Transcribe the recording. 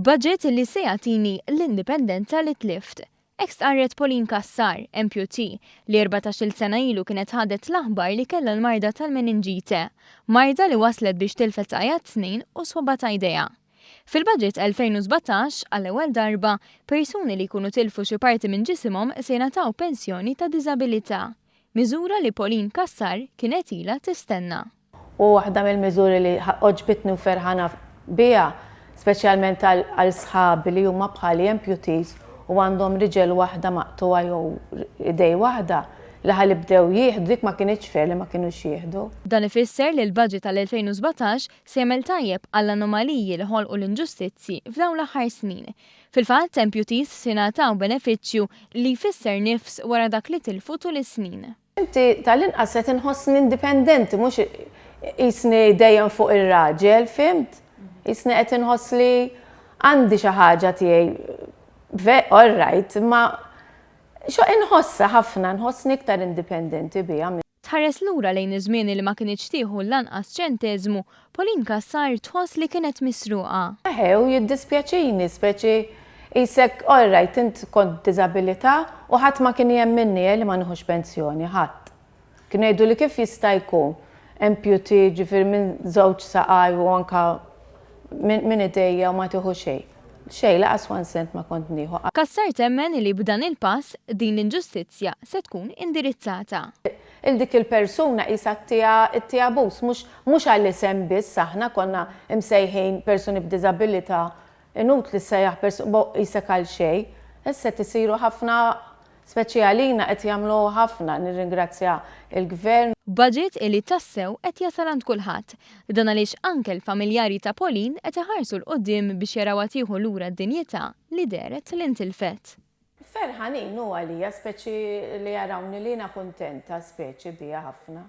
Budget li se jagħtini l-indipendenza li tlift. Hekk stqarret Pauline Cassar, amputee, li 14-il sena ilu kienet ħadet l-aħbar li kellha l-marda tal-meninġite. Marda li waslet biex tilfet saqajha t-tnejn u swaba' ta' jdejha. Fil-budget 2017, għall-ewwel darba, persuni li jkunu tilfu xi parti minn ġisimhom se jingħataw pensjoni ta' diżabilità. Miżura li Pauline Cassar kienet ilha tistenna. U waħda mill-miżuri li għoġbitni u ferħana biha, speċjalment għal sħabi li huma bħali amputees u għandhom riġel waħda maqtugħa jew idej waħda, li ħalli bdew jieħdu, dik ma kinitx fair li ma kinux jieħdu. Dan ifisser li l-budget tal-2017 se jagħmel tajjeb għall-anomaliji li ħolqu l-inġustizzji f'dawn l-aħħar snin. Fil-fatt, amputees se jingħataw benefiċċju li jfisser nifs wara dak li tilfu tul is-snin. Inti tal-inqas qed inħossni indipendenti mhux qisni dejjem fuq ir-raġel, fhimt? Qisni qed inħoss li għandi xi ħaġa tiegħi, all right, imma xo inħossha ħafna, nħossni iktar indipendenti biha. Tħares lura lejn iż-żmien li ma kinitx tieħu lanqas ċenteżmu, Pauline Cassar tħoss li kienet misruqa. Eħe, u jiddispjaċini, speċi qisek all right int kont b'diżabilità u ħadd ma kien jemminni eh li ma nieħux pensjoni, ħadd. Kienu jgħiduli kif jista' jkun amputee ġifieri minn żewġ saqaj u anke minn idejja u ma tieħu xejn. Xejn, lanqas one cent ma kont nieħu. Cassar temmen li b'dan il-pass din l-inġustizzja se tkun indirizzata. 'il dik il-persuna qisha ttiha ttiha abbuż, mhux mhux għall-isem biss aħna konna msejħin persuni b'diżabilità, inutli ssejjaħ persu bo qisek għal xejn. Issa qed isiru ħafna speċi għalina qed jagħmlu ħafna, nirringrazzja l-Gvern. Budget li tassew qed jasal għand kulħadd. Dan għaliex anke l-familjari ta' Pauline qed iħarsu 'l quddiem biex jarawha tieħu lura d-dinjità li dehret li ntilfet. Ferħanin hu għalija speċi li jarawni li jiena kuntenta speċi biha ħafna.